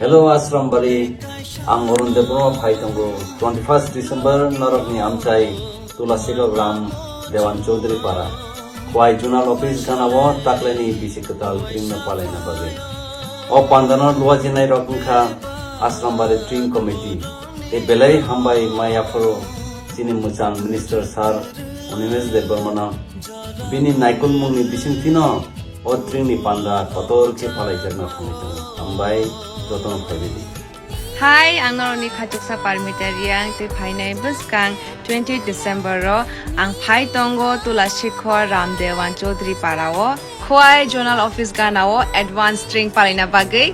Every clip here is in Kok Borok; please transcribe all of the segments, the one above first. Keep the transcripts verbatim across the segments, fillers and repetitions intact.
Hello Asrambari, ang Arun Debbarma phai tongo twenty first December norokni amchai Tulasikok Ram Dewan Chaudhary Para, Khwai Zonal Office ganao taklaini bisi kwtal tringno palaina bagwi. O pandano luajinai rok wngkha Asrambari Tring Committee, tei belai hambai mai aphuru chini mwchang Minister Sir Animesh Debbarmano bini naikolmungni bisingtwino o tringni panda kotor khe palaijakna thangwi tongo. Hambai jotono phaibaidi. Hai, ang norokni khachuksa Parmita Riang tei phainai bwskang twenty December o ang phai tongo Tulasikhor Ram Dewan Chaudhary Para o Khwai Zonal Office ganao advance tring palaina bagwi.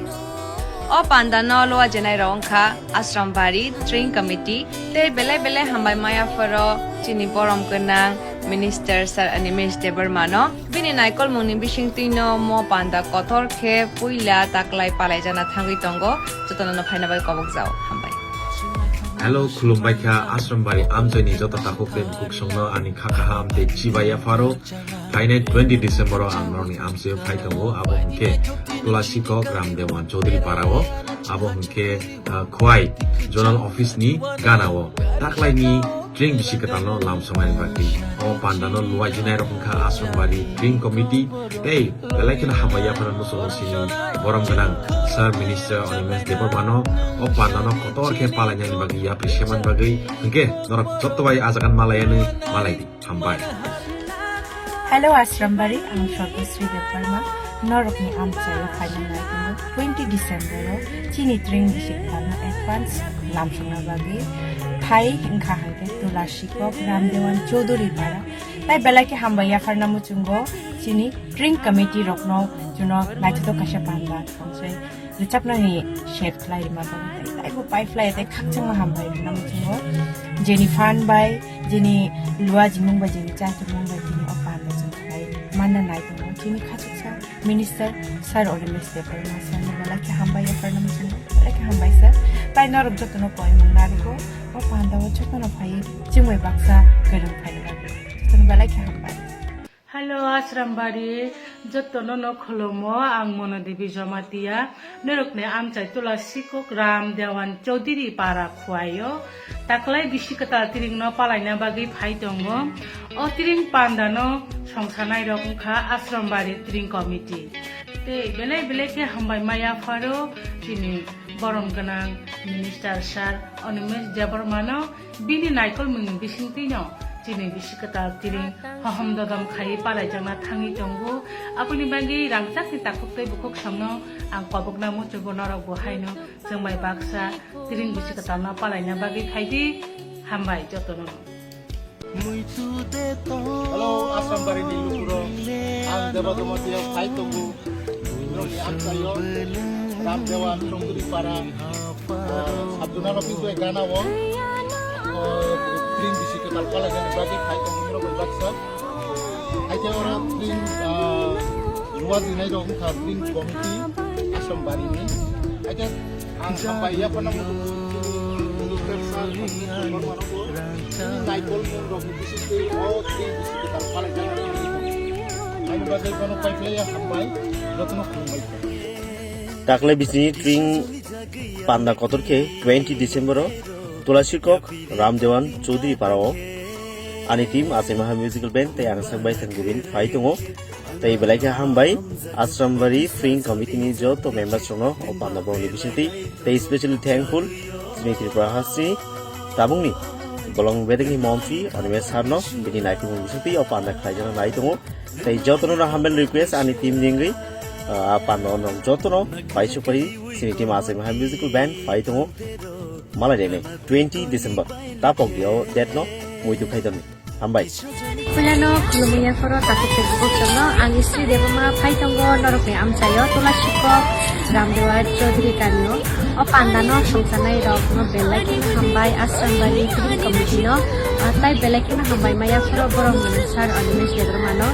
O panda no luajinai rok wngkha Asrambari Tring Committee tei belai belai hambai maya phoro chini borom gwnang Minister Sir Animesh Debbarma no. Bini naikolmungni bisingtwino mo panda kotor khe puila taklai palaijana thangwi tongo, jotono no phaina bai kobok jao. Hambai. Hello, khulumbai kha Asrambari amchaini joto takhuk tei bukhuk songno ani kha kaham tei chibai yapharo. Phainai twenty December o ang norokni amchaio phai tongo, abo hwnkhe Tulasikok Ram Dewan Chaudhary Para o, abo hwnkhe ah, Khwai Zonal Office ni gana o taklaini tring bisi kwtal no lam songmani bagwi. O panda no luajinai rok wngkha Asrambari Tring Committee tei belai kheno hambai yaphano muchungo sini borom gwnang Sir Minister Animesh Debbarma no o panda no kotor khe palainani bagwi yapri semani bagwi hwnkhe norok joto bai ajagan malayani malai di. Hambai. Hello Asrambari, ang Sorgosri Debbarma, norokni amchaio phaina nai tongo twenty December o chini tring bisi kwtalno advance lamsokna bagwi phai wngkha hwnkhe Tulasikok Ram Dewan Chaudhary Para. Tai belai khe hambai yapharna muchungo chini tring committee rokno chuno naithotok kaisa panda khonsai rwchapnani share khlai rwma bagwi tai taibo pai phlai tei khakchangma hambai rwna muchungo. Jeni phan bai, jeni luajimung bai, jeni chaithumung bai tini o panda chwng khlai manna nai tongo. Chini khachuksa Minister Sir Animesh Debbarma sir no belai khe hambai yapharna muchungo, belai khe hambai sir. Tai norok jotono koimung narwgo, o panda o jotono phai chwngbai baksa kwrwng phaina bagwi jotono belai khe hambai. Hello, Asrambari, jotono no khulumo, ang Mono Devi Jamatia, norokni amchai Tulasikok Ram Dewan Chaudhary Para Khwai o taklai bisi kwtal tring no palaina bagwi phai tongo. O tring panda no songsanai rok wngkha Asrambari Tring Committee. Tei belai belai khe hambai maya pharo chini borom gwnang Minister Sir Animesh Debbarma no. Bini naikolmungni bisingtwino chini bisi kwtal tring hohom dodom khaiwi palaijakna thangwi tongo. Aboni bagwi rangchakni takhuk tei bukhuk songno ang kobokna muchungo, norok bo haino chwngbai baksa tring bisi kwtalno palaina bagwi khaidi. Hambai jotono. Hello, Asrambari ni lukurok. Ang Debadoma Tiyok phai tongo. Nokni amchaio Ram Dewan Chongduri Para, ah, Sabduna Loki Kue Gana o, ah, tring bisi kwtal palainani bagwi phai tongo nokni baksa. Haikhe oro tring, ah, luajinai rok wngkha tring committee Asrambari ni. Haikhe ang hambai yaphano muchungo chini Minister Sir Sundar Manogo, chini naikolmung rokni bisingtwi o tring bisi kwtal palaijak. Ani bagwi bono paiphlaiya hambai, jotono khulumbai. Taklai bisini tring panda kotor khe twenty December o Tulasikok Ram Dewan Chaudhary Para o ani team Achai Maha Musical Band tei ang sak bai thang gubin phai tongo. Tei belai khe hambai Asrambari Tring Committee ni joto members rokno o panda borokni bisingtwi tei specially thankful chini Tripura hasteni tabukni bolong bedekni montri Animesh Sir no bini naikolmung bisingtwi o panda khlaijana nai tongo. Tei jotono no humble request ani team ni wngwi, ah, panda no jotono pai supari chini team Achai Maha Musical Band phai tongo. Malai rene twenty December tapok dio date no muitu khai tongni. Hambai. Puilano khulumwi yaphoro takhuk tei bukhuk songno ang Sri Debbarma phai tongo norokni amchaio Tulasikok Ramdewa Chaudhary Kanio. O pandano songchanai rokno belai kheno hambai Asrambari Tring Committee no, ah, tai belai kheno hambai ma yaphoro borom gwnang Sir Animesh Debbarmano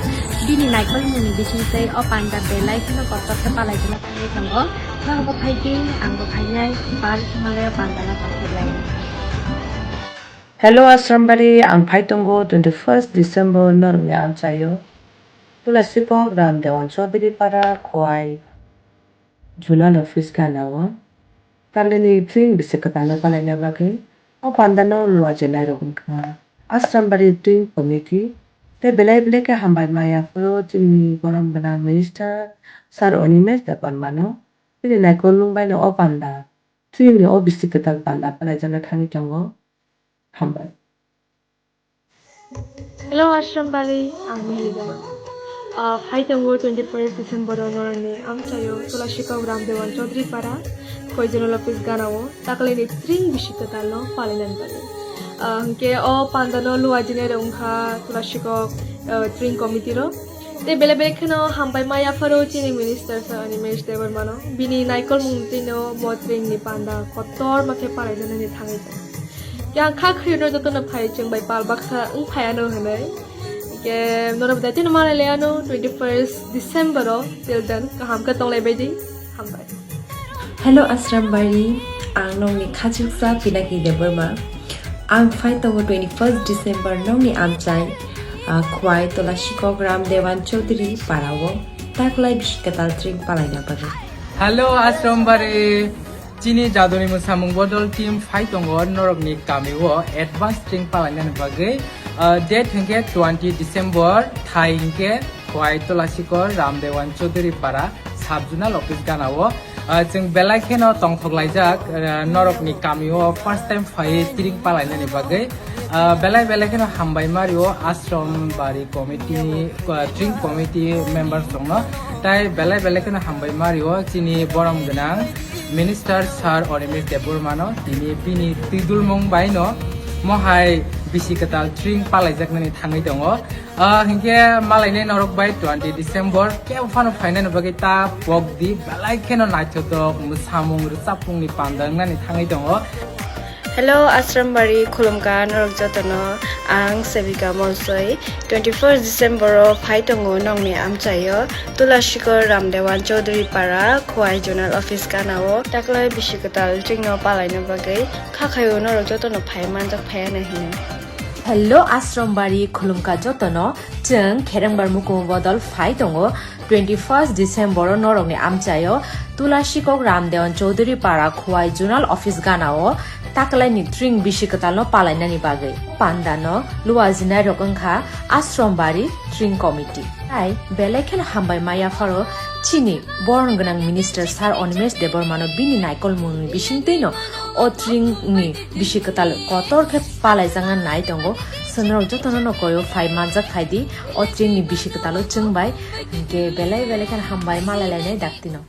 bini naikolmungni bisingtwi o panda belai kheno kotor khe palaijak tongo. Norokbo phaidi, angbo phainai, bar Himalaya pandano tongthok lai. Hello Asrambari, ang phai tongo twenty first December norokni amchaio. Tulasikok Ram Dewan Chaudhary Para Khowai Zonal Office ganao Talini tring bisi kwtalno palaina bagwi o pandano luajenai rok wngkha Asrambari tring committee tei belai belai khe hambai ma yapharo chini borom gwnang minister sir Animesh Debbarmano bini naikolmung baino o panda tringni o bisi kwtal panda palaijakna thangwi tongo. Hambai. Hello, Ashram Bari, ang Mihida. Ah, phai tongo twenty first December o norokni amchaio Tulashikok Ramdewan Chaudhary Para, Khoi Zonal Office ganao, taklaini tring bisi kwtalno palainani bagwi. Ah, hwnkhe o pandano luajinai rok wngkha Tulashikok, ah, tring committee rok. Tei belai belai kheno hambai ma yapharo chini minister sir Animesh Debbarmano. Bini naikolmung tino mo tringni panda kotorma khe palaijaknani thangwi tongo. Yang kha khwrwino jotono phai chwng bai pal baksa wng phaiano hwnwi. Hwnkhe norok bai daitino malai laiano twenty first December o, till then kaham khe tonglai baidi. Hambai. Hello Asrambari, ang nokni khachuksa Pinaki Debbarma. Ang phai tongo twenty first December nokni amchai, ah, Khwai Tulashikok Ramdewan Chaudhary parao taklai bisi kwtal tring palaina bagwi. Hello Asrambari, chini jadoni mwsamung bodol team phai tongo norokni kamio advance tring palainani bagwi. Ah, date hwnkhe twenty December, thai hwnkhe Khwai Tulashikok Ramdewan Chaudhary para sub zonal office ganao. Ah, chwng belai kheno tongthok laijak, ah, norokni kamio first time phai tring palainani bagwi. Ah, belai belai kheno hambai mario Ashram Bari committee, ah, tring committee members rokno. Tai belai belai kheno hambai mario chini borom gwnang minister sir Animesh Debbarmano, tini bini twidulmung baino mohai bisi kwtal tring palaijaknani thangwi tongo. Ah, hinkhe malainai norok bai twenty December kebo phano phainani bagwi ta pok di, belai kheno naithotok mwsamung rwchapmungni panda wngnani thangwi tongo. Hello, Asrambari khulumkha norok jotono, ang Sevika Monsoi. Twenty first December o phai tongo nokni amchaio Tulashikor Ramdewan Chaudhary para Khwai Zonal Office ganao taklai bisi kwtal tringno palaina bagwi kha khaio norok jotono phai manjak phaiya nai hwnwi. Hello Asrambari khulumkha jotono, chwng Kherengbar Mukumu bodol phai tongo twenty first December o norokni amchaio Tulashikok Ramdewan Chaudhary para Khwai Zonal Office ganao taklaini tring bisi kwtalno palainani bagwi. Pandano luajinai rok wngkha Asrambari Tring Committee. Tai belai kheno hambai ma yapharo chini borom gwnang minister sir Animesh Debbarmano bini naikolmungni bisingtwino o tringni bisi kwtal kotor khe palaijakna nai tongo. Chwng norok jotono no koyo phai manjak phai di o tringni bisi kwtalo chwng bai, hinkhe belai belai kheno hambai malai lainai daktino.